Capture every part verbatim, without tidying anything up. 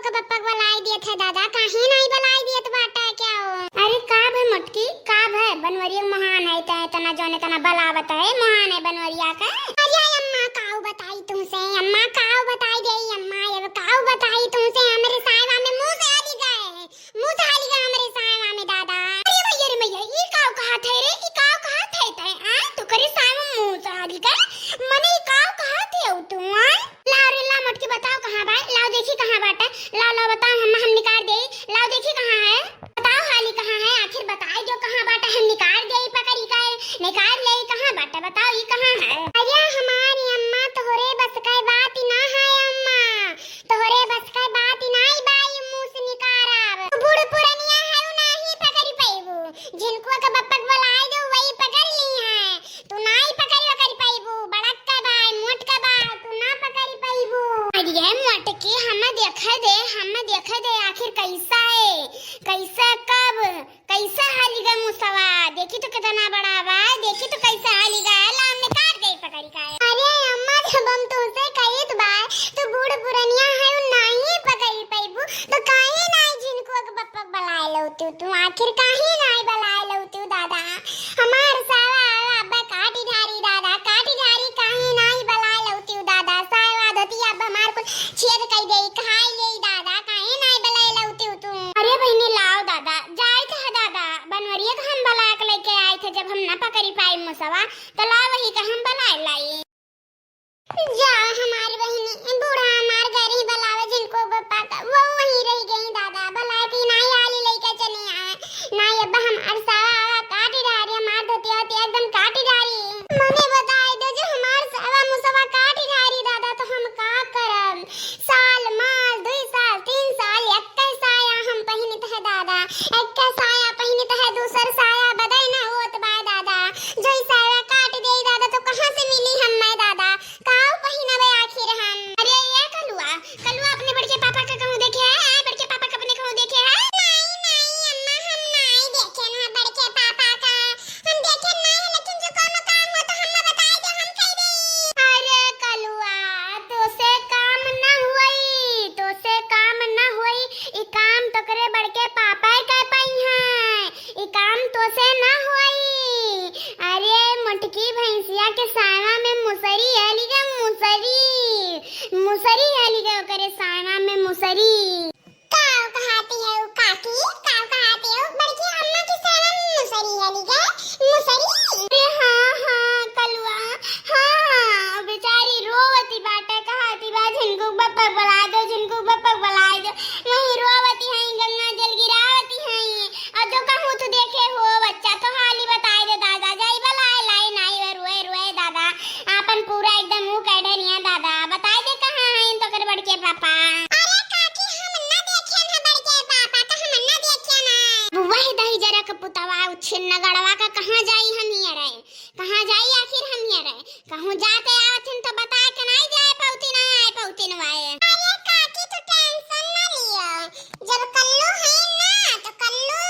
का बप्पा के बलाई दियत है दादा, काहे नाई बलाई दियत बाटा क्या हो? अरे का भय मोटकी, का भय? बनवरिया महान है, तै तना जौने तना बलावत है, महान है बनवरिया का। अरे अम्मा काऊ बताई तुमसे, अम्मा काऊ बताई दे अम्मा, अब काऊ बताई तुमसे, हमरे सायवा में मूस हाली गए, मूस हाली गए हमरे सायवा में दादा। अरे मैया रे मैया, ई काऊ कहा थे रे, ई काऊ कहा थे तै, आ? तू करे सायवा में मूस हाली गए, मने ई काऊ कहा थे तू, आ? लाओ रे, लाओ मोटकी, बताओ कहाँ बा? लाओ देखी कहाँ बाटे। लाओ, लाओ बताओ, हम, हम निकाल देई। लाओ देखी कहाँ है? बताओ हाली कहाँ है? आखिर बताई जो कहाँ बाटे, हम निकाल देई पकड़ी का, निकाल लेई कहाँ बाटे, बताओ ई कहाँ है? अरे हमारी अम्मा, तोहरे बस का बात ना है अम्मा, तोहरे बस का बात नाई बाई, मुँह से निकाल आव। तू बूढ़ पुरनिया है, नाही पकड़ी पैबू, जिनको के बप्पक बुलाई दो वही पकड़ ली है। तू नाई पकड़ी वकड़ी पइबू, बड़क का बा, मोट का बा, तू ना पकड़ी पइबू। अरे मोटकी, हम देखे दे, हम देखे दे, आखिर कैसा है, कैसा, कब, कैसा हाली गा मुसवा? देखी तो कितना बड़ा बा, देखी तो कैसा हाली गा, ला हमने काट दे पकड़ी का है। अरे अम्मा, जब हम तुमसे कहित बा, तो बूढ़ पुरनिया है, उ नाई पकड़ी पइबू, तो काहे नाई जिनको के बलाए लौती तू, आखिर काहे नाई बलाए लौती दादा? हमार सावा अब्बा काटी ढारी दादा, काटी ढारी काहे नाई बलाए लौती दादा? सावा धोती अब हमार कुल छेद कई देई, खाई लेई दादा, काहे नाई बलाए लौती तू? अरे बहिनी लाओ दादा, जाए थे दादा, बनवरिया का हम बला के लेके आए थे, जब हम ना पकड़ी पाई मुसवा, तो लाओ वही का हम बलाए लाई। जा हमार बहिनी, बूढ़ा हमार घर ही बलावे जिनको बप्पा का, वो वहीं रह गई दादा। बलाए थी नाई आली लइका चली आए, नाई अब्बा हमार सावा आवा काटी डारी, हमार धोतिया होती एकदम काटी डारी। मने बताए दो जो हमार सावा मुसवा काटी डारी दादा, तो हम का करब? साल माल, दुई साल, तीन साल, एक्के साया हम पहिनित है दादा, एक्के साया पहिनित है, दूसर साया बदे ना होत बा दादा। जो ई साया काट देई दादा, तो कहाँ से मिली हम्मे दादा? काऊ पहिनबे आखिर हम? अरे ये कलुआ, कलुआ अपने बड़के पापा का कहूँ देखे है? हैं? बड़के पापा का अपने कहूँ देखे है? नाई, नाई अम्मा, हम नाई देखे ना बड़के पापा का। हम देखे नाई है, लेकिन जो कोनो काम हो तो हम ना बताए दे, हम कह दे। अरे कलुआ, तोसे काम ना हुई, तोसे काम ना हुई। ई काम तोकरे बड़के पापा ही कर पाई हैं। ई काम तोसे ना होई। अरे मोटकी भैंसिया के सायवा में मुसरी हली गे, मुसरी, मुसरी हली गे ओकरे सायवा में मुसरी। काव कहाती है उ काकी, काव कहाती है उ बड़की अम्मा के सायवा में मुसरी हली गे, मुसरी। अरे हाँ, हाँ, कलुआ, हाँ, हाँ, बेचारी रोवती बाटे, कहाती बा, "झिनकू बप्पा बुलाए दो, झिनकू बप्पा बुलाए दो।" वहीं रोवती हैं, गंगा जल गिरावती हैं। और जो कहूँ तू देखे हो बच्चा, तो हाली बताए दे दादा, जाई बलाए लाई नाई वे रोए रोए दादा, आपन पूरा एकदम मुंह कह डरिया दादा, बताए दे कहाँ हैं तो कर बड़के पापा। अरे काकी, हम ना देखे ना बड़के पापा, तो हम ना देखे ना। वही दही जरा के पुतवा उछिन नगड़वा का कहाँ जाई हम हियरे, कहाँ जाई आखिर हम हियरे? कहूँ जाते आवत हिन तो बताए के नाई जाए पौती ना आए पौती न आए। अरे काकी तू टेंशन ना लियो, जब कल्लू है ना तो कल्लू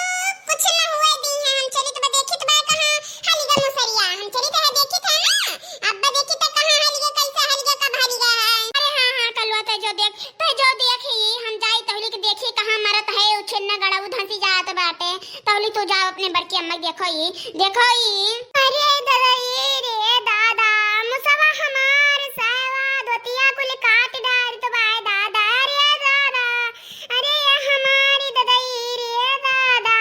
कुछ न हुए दी है। हम चली तो देखी तो बा कहाँ हलिगा मुसरिया, हम चली तो है देखी था ना, अब देखी तो कहाँ हलिगा, कैसा हलिगा, कब हलिगा है। अरे हाँ हाँ कल्लुआ ते जो देख, ते जो देख ही हम जाई तहली के देखी कहाँ मरत है उछिन न गड़ऊ धंसी जात बाटे। तौली तू जाओ अपने बड़की अम्मा के देखो ई, देखो ई। अरे दादा, ई रे दादा, मुसवा हमार सवा धोतिया कुल काट डार तो बाय दादा, अरे दादा, अरे ये हमारी दादा, ई रे दादा।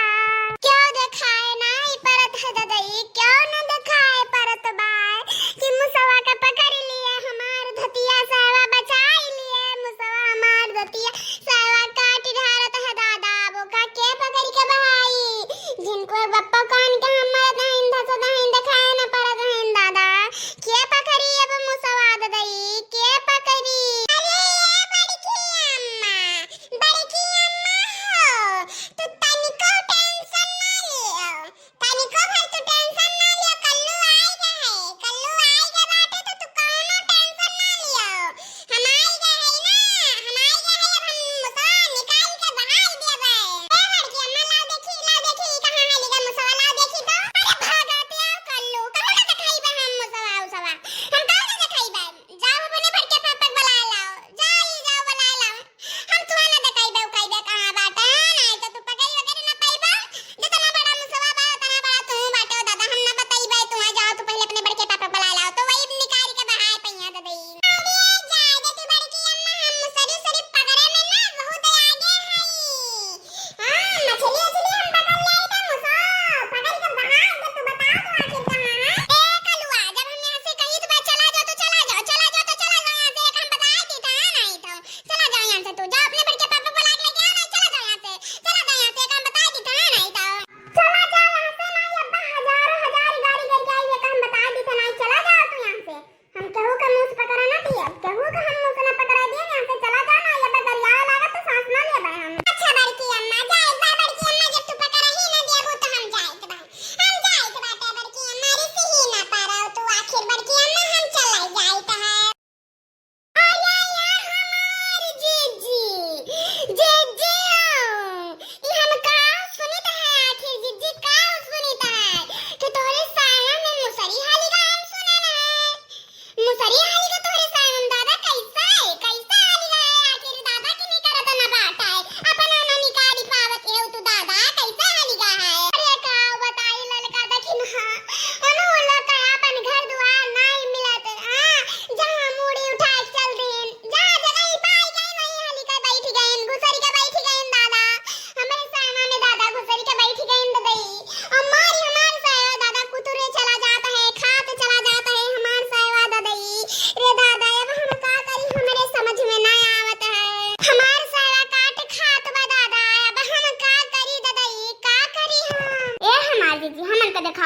क्यों देखाए नाई परत है दादा, ई क्यों न देखाए परत बाय कि मुसवा का पकड़ लिए हमार धोतिया सवा बचाई लिए, मुसवा हमार धोतिया सवा काट ढारत है दादा, बोका के पकड़ के बहाई? जिनको बप्पा कान के हम मरत हईन, धसत हईन, देखाए न परत हईन।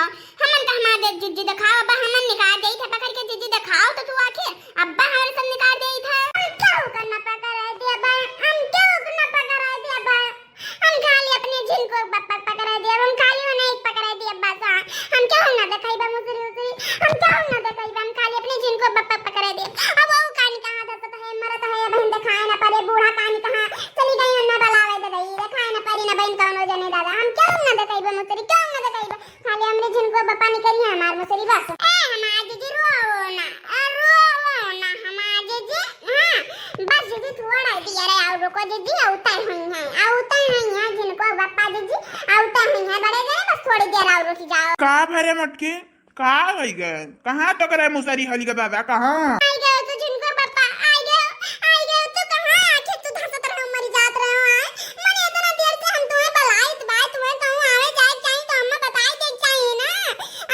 हमन का हमार दे-, जिज्जी देखाओ, अब्बा हमन निकाल देई थे पकड़ के, जिज्जी देखाओ तो तू आखिर, अब्बा हमरे सब निकाल देई थे। हम क्यों करना पकड़ रहे थे अब्बा, हम क्यों करना पकड़ रहे थे अब्बा, हम खाली अपने जिनको प-, प-, पकड़ रहे थे, हम खाली उन्हें एक पकड़ रहे थे अब्बा सा, हम क्यों ना देखाई बा मुसरी उसरी, हम क्यों ना देखाई बा, हम खाली अपने जिनको प-, प-, पकड़ रहे थे। अब वो कानी कहाँ धसत है, मरत है, बहन देखाए ना पड़े, बूढ़ा कानी कहाँ चली गई, ना बलावे दे दई, देखाए ना पड़ी ना बहन कौनो जने दादा, हम क्यों ना देखाई बा मुसरी, क्यों ना देखाई बा। खाली हमरे झिनको बप्पा निकरी है हमार मुसरी बस। ए हमार जीजी रोवो ना, ए रोवो ना हमार जीजी। हाँ, बस जीजी थोड़ा दिया रे, और रुको जीजी, अउते हुई हैं, अउते हुई हैं झिनको बप्पा जीजी, अउते हुई हैं बड़े गए, बस थोड़ी देर और रुक जाओ। का भरे मटकी, का होई गए? कहाँ तो करे मुसरी हली के दादा, कहाँ? आई गए तू झिनको बप्पा, आई गए, आई गए तू कहाँ? आखिर तू धसत रहो, मरी जात रहो, आए? मने इतना देर से हम तुम्हें बलाइत बा, तुम्हें कहूँ आवे जाए के चाही तो हमें बताए के चाही ना।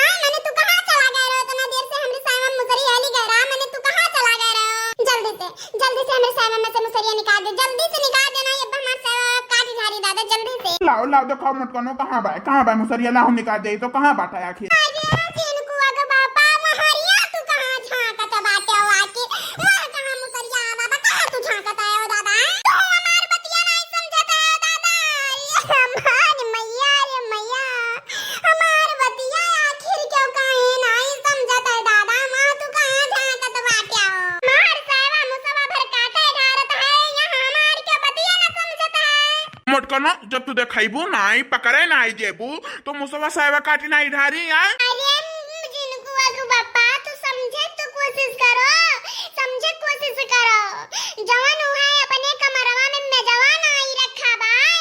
आए, मने तू कहाँ चला गए रहो इतना देर से? हमरे सामने मुसरी हली गए रहा, मने तू कहाँ चला गए रहो? जल्दी से, जल्दी से हमरे सामने में से मुसरिया निकाल दे, जल्दी से निकाल देना, ये हमार सामने काटी झारी दादा, जल्दी से। लाओ, लाओ, देखाओ मोटकनो, कहाँ बा, कहाँ बा मुसरिया? लाओ निकाल दे, तो कहाँ बाटा आखिर? अरे, झिनकुआ के बापा, महरिया तू कहाँ झांकत बाटे हो आके? मोर कहाँ मुसरिया आवा बा? कहाँ तू झांकत आयो दादा? तू हमार बतिया नहीं समझत आयो दादा। अरे हमार मैया, रे मैया, हमार बतिया आखिर क्यों काहे नहीं समझत है दादा? माँ तू कहाँ झांकत बाटे हो? मार सावा मुसवा भर काटे ढारत है, यहाँ हमार क्यों बतिया न समझत है? मोटकनो, जब तू देखैबू नाई, पकड़े नाई जेबू, तो मुसवा सावा काटी नाई ढारी, आय? अरे, जिनकुआ के बापा, तू समझे तू कोशिश करो, समझे कोशिश करो। जवन उहे अपने कमरवा में मेजवा नाई रखा बाय,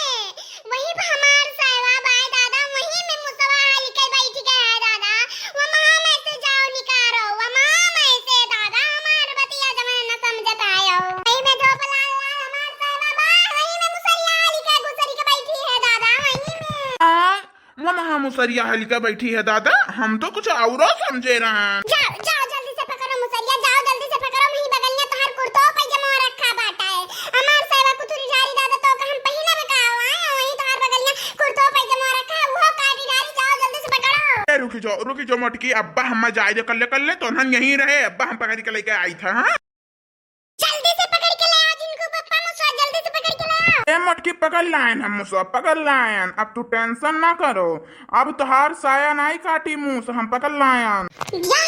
वही पे हमार सावा बाय दादा, वही में मुसवा हाल के बैठ गए है दादा। वो माँ में से जाओ निकारो, वो माँ में से दादा, हमार बतिया जवन न समझत आयो। वही में धोपला लाल हमार सावा बाय, वही में मुसरिया हाल के घुसरी के बैठी है दादा, वही में। आ, वो महा मुसरिया हलिका बैठी है दादा, हम तो कुछ औरो समझे रहे। जाओ, जाओ जल्दी से पकड़ो मुसरिया, जाओ जल्दी से पकड़ो, वही बगलिया तोहार कुर्तो पैजामा रखा बाटा है। हमार सावा कुतुरी झारी दादा तो हम पहिने में का आए, वही तोहार बगलिया कुर्तो पैजामा रखा है, वो काटी झारी, जाओ जल्दी से पकड़ो। ए, रुकी जाओ, रुकी जाओ मोटकी, अब्बा हम जाए दे कल्ले कल्ले, तो हम यहीं रहे, अब्बा हम पकड़ के लेके आई था, हाँ? जल्दी से पकड़ के ले आओ जिनको पप्पा मुसवा, जल्दी से पकड़ के ले आओ। ए मोटकी, पकड़ लायन हम मुसवा, पकड़ लायन। अब तू tension ना करो, अब तोहार साया नाई काटी मूस, हम पकड़ लायन। जा